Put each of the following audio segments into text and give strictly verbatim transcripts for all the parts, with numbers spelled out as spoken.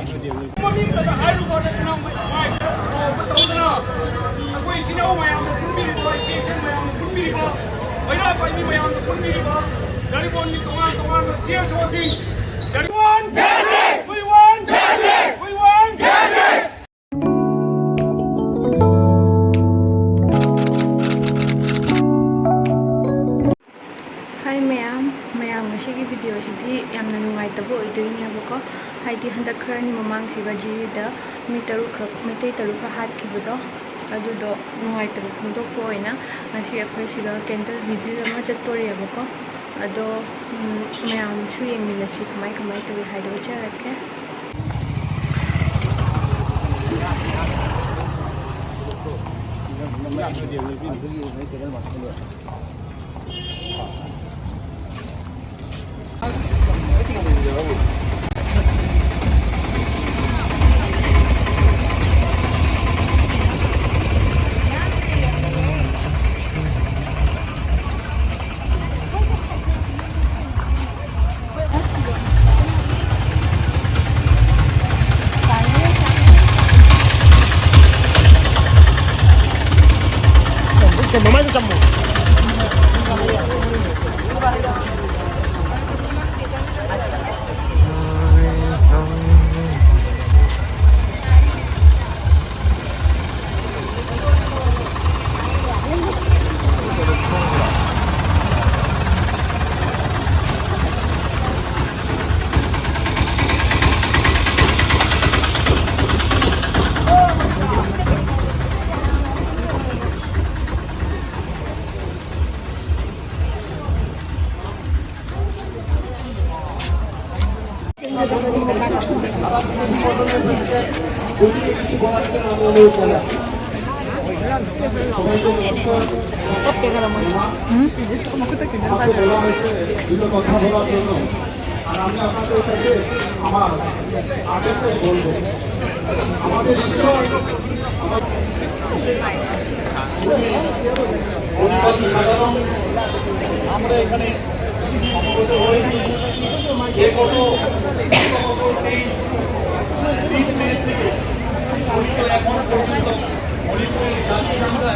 ꯃꯃꯤꯡꯗ ꯍꯥꯏꯔꯨꯕ ꯅꯠꯇꯅ ꯃꯥꯏ ꯇꯧꯗꯅ ꯑꯩꯈꯣꯏ ꯏꯆꯤꯟ ꯏꯅꯥꯎ ꯃꯌꯥꯝꯅ ꯄꯨꯟꯕꯤꯔꯤꯕ, ꯏꯆꯦ ꯏꯆꯜ ꯃꯌꯥꯝꯅ ꯄꯨꯟꯕꯤꯔꯤꯕ, ꯃꯩꯔꯥ ꯄꯥꯏꯕꯤ ꯃꯌꯥꯝꯅ ꯄꯨꯟꯕꯤꯔꯤꯕ, ꯖꯔꯤꯕꯣꯟꯒꯤ ꯇꯣꯉꯥꯟ ꯇꯣꯉꯥꯟꯕ C S ꯑꯣꯁꯤꯡ, ꯖꯔꯤꯕꯣꯟ! Justice! We want justice! We want justice! Hi ꯃꯌꯥꯝ, ꯃꯌꯥꯝ ꯉꯁꯤꯒꯤ ꯚꯤꯗꯤꯑꯣꯁꯤꯗꯤ ꯌꯥꯝꯅ ꯅꯨꯡꯉꯥꯏꯇꯕ ꯑꯣꯏꯗꯣꯏꯅꯦꯕꯀꯣ꯫ ꯍꯥꯏꯗꯤ ꯍꯟꯗꯛ ꯈꯔꯅꯤ ꯃꯃꯥꯡꯁꯤꯒ ꯖꯤꯔꯤꯗ ꯃꯤ ꯇꯔꯨꯛꯈꯛ, ꯃꯩꯇꯩ ꯇꯔꯨꯛꯀ ꯍꯥꯠꯈꯤꯕꯗꯣ, ꯑꯗꯨꯗꯣ ꯅꯨꯡꯉꯥꯏꯇꯕ ꯐꯣꯡꯗꯣꯛꯄ ꯑꯣꯏꯅ ꯉꯁꯤ ꯑꯩꯈꯣꯏ ꯁꯤꯗ candle vigil ꯑꯃ ꯆꯠꯇꯣꯔꯤꯑꯕꯀꯣ꯫ ꯑꯗꯣ, ꯎꯝ, ꯃꯌꯥꯝꯁꯨ ꯌꯦꯡꯃꯤꯟꯅꯁꯤ ꯀꯃꯥꯏ ꯀꯃꯥꯏ ꯇꯧꯏ ꯍꯥꯏꯗꯣ ꯎꯠꯆꯔꯛꯀꯦ꯫ আমরা এখানে সমবেত হয়েছি যে গত পনেরো বছর তেইশ তিন মে থেকে শুরু করে এখন পর্যন্ত মণিপুরের জাতি আমরা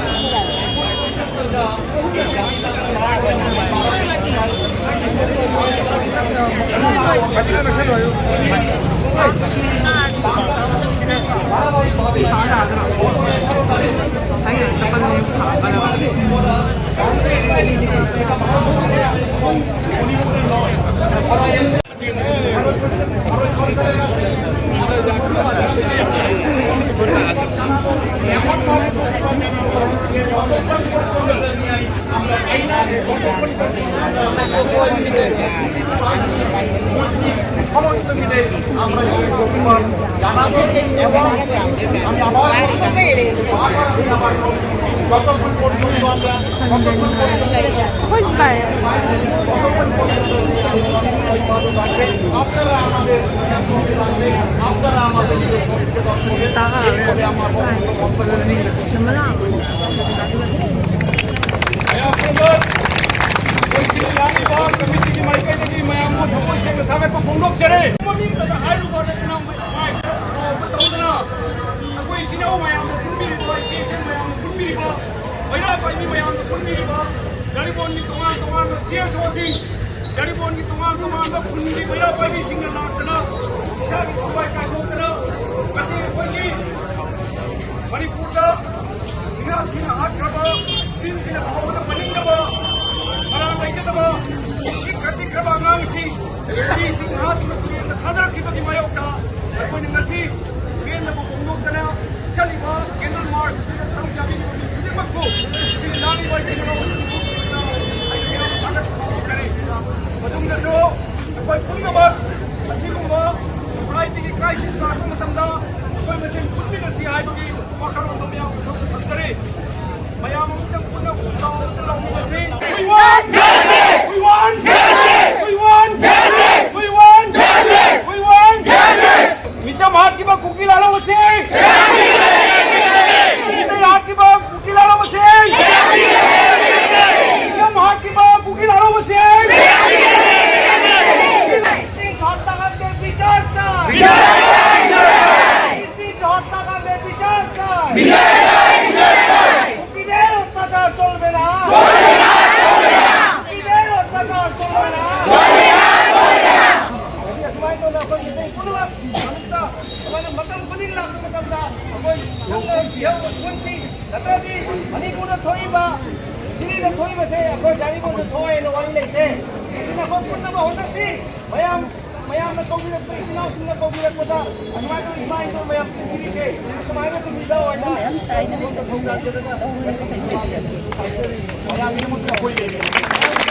ꯃꯌꯥꯝ ꯄꯨꯝꯕ ꯑꯩꯈꯣꯏ ꯁꯤꯜ ꯂꯥꯡꯂꯤꯕ ꯀꯃꯤꯇꯤꯒꯤ ꯃꯥꯏꯀꯩꯗꯒꯤ ꯃꯌꯥꯝꯕꯨ ꯊꯃꯣꯏ ꯁꯦꯡꯅ ꯊꯥꯒꯠꯄ ꯐꯣꯡꯗꯣꯛꯆꯔꯤ꯫ ꯃꯃꯤꯡ ꯀꯗ ꯍꯥꯏꯔꯨꯕ ꯅꯠꯇꯅ ꯃꯥꯏ ꯀꯥꯎꯕ ꯇꯧꯗꯅ ꯑꯩꯈꯣꯏ ꯏꯆꯤꯟ ꯏꯅꯥꯎ ꯃꯌꯥꯝꯅ ꯄꯨꯟꯕꯤꯔꯤꯕ, ꯏꯆꯦ ꯏꯆꯦ ꯃꯌꯥꯝꯅ ꯄꯨꯟꯕꯤꯔꯤꯕ, ꯃꯩꯔꯥ ꯄꯥꯏꯕꯤ ꯃꯌꯥꯝꯅ ꯄꯨꯟꯕꯤꯔꯤꯕ, ꯖꯔꯤꯕꯣꯟꯒꯤ ꯇꯣꯉꯥꯟ ꯇꯣꯉꯥꯟꯕ ꯁꯤ ꯑꯦꯁ ꯑꯣꯁꯤꯡ, ꯖꯔꯤꯕꯣꯟꯒꯤ ꯇꯣꯉꯥꯟ ꯇꯣꯉꯥꯟꯕ ꯈꯨꯟꯒꯤ ꯃꯩꯔꯥ ꯄꯥꯏꯕꯤꯁꯤꯡꯅ ꯂꯥꯛꯇꯅ ꯏꯁꯥꯒꯤ ꯊꯋꯥꯏ ꯀꯥꯏꯊꯣꯛꯇꯅ ꯉꯁꯤ ꯑꯩꯈꯣꯏꯒꯤ ꯃꯅꯤꯄꯨꯔꯗ ꯏꯔꯥꯡꯁꯤꯅ ꯍꯥꯠꯈ꯭ꯔꯕ, ꯆꯤꯟꯁꯤꯅ ꯐꯥꯎꯕꯗ ꯃꯅꯤꯡꯗꯕ, ꯃꯔꯥꯜ ꯂꯩꯖꯗꯕ, ꯄꯤꯛꯈ꯭ꯔ ꯄꯤꯛꯈ꯭ꯔꯕ ꯑꯉꯥꯡꯁꯤꯡ, ꯅꯨꯄꯤꯁꯤꯡ ꯍꯥꯠꯇꯨꯅ ꯇꯨꯔꯦꯜꯗ ꯊꯥꯗꯔꯛꯈꯤꯕꯒꯤ ꯃꯥꯌꯣꯛꯇ ꯑꯩꯈꯣꯏꯅ ꯉꯁꯤ ꯄꯦꯟꯗꯕ ꯐꯣꯡꯗꯣꯛꯇꯅ ꯆꯠꯂꯤꯕ ꯀꯦꯟꯗꯜ ꯃꯥꯔꯆ ꯑꯁꯤꯗ ꯁꯔꯨꯛ ꯌꯥꯕꯤꯔꯤꯕ ꯃꯤ ꯈꯨꯗꯤꯡꯃꯛꯄꯨ ꯁꯤ ꯂꯥꯡꯂꯤꯕ ꯏꯆꯤꯜ ꯏꯅꯥꯎꯁꯤꯡꯕꯨ ꯑꯩꯅ ꯌꯥꯝꯅ ꯊꯥꯒꯠꯄ ꯐꯣꯡꯗꯣꯛꯆꯔꯤ꯫ ꯃꯇꯨꯡꯗꯁꯨ ꯑꯩꯈꯣꯏ ꯄꯨꯝꯅꯃꯛ ꯑꯁꯤꯒꯨꯝꯕ ꯁꯣꯁꯥꯏꯇꯤꯒꯤ ꯀ꯭ꯔꯥꯏꯁꯤꯁ ꯂꯥꯛꯄ ꯃꯇꯝꯗ ꯑꯩꯈꯣꯏ ꯃꯁꯦꯟ ꯄꯨꯟꯃꯤꯟꯅꯁꯤ ꯍꯥꯏꯕꯒꯤ ꯋꯥꯈꯜꯂꯣꯟꯗꯣ ꯃꯌꯥꯝ ꯄꯨꯝꯅꯃꯛ ꯊꯝꯖꯔꯤ꯫ ꯃꯌꯥꯝ ꯑꯃꯨꯛꯇꯪ ꯄꯨꯟꯅ ꯈꯨꯠ ꯂꯥꯎꯗꯨꯅ ꯂꯥꯎꯃꯤꯟꯅꯁꯤ꯫ We want justice! We want justice! We want justice! We want justice! We want justice! ꯃꯤꯆꯝ ꯍꯥꯠꯈꯤꯕ ꯀꯨꯀꯤ ꯂꯥꯜꯍꯧꯕꯁꯤꯡ! ꯃꯤꯇꯩ ꯍꯥꯠꯈꯤꯕ ꯀꯨꯀꯤ ꯂꯥꯜꯍꯧꯕꯁꯤꯡ! ꯁꯦ ꯑꯩꯈꯣꯏ ꯖꯥꯔꯤꯕꯣꯟꯗ ꯊꯣꯛꯑꯦꯅ ꯋꯥꯔꯤ ꯂꯩꯇꯦ꯫ ꯁꯤꯅ ꯑꯩꯈꯣꯏ ꯄꯨꯟꯅꯕ ꯍꯣꯠꯅꯁꯤ꯫ ꯃꯌꯥꯝ, ꯃꯌꯥꯝꯅ ꯀꯧꯕꯤꯔꯛꯄ, ꯏꯆꯤꯟ ꯏꯅꯥꯎꯁꯤꯡꯅ ꯀꯧꯕꯤꯔꯛꯄꯗ ꯑꯁꯨꯃꯥꯏꯅ ꯇꯧꯅ ꯏꯃꯥ ꯏꯟꯗꯣꯜ ꯃꯌꯥꯝ ꯄꯨꯟꯕꯤꯔꯤꯁꯦ꯫ ꯑꯁꯨꯃꯥꯏꯅ ꯇꯧꯕꯤꯕ ꯑꯣꯏꯅ ꯃꯌꯥꯝꯒꯤꯗꯃꯛꯇ ꯑꯩꯈꯣꯏ ꯂꯩꯔꯤ꯫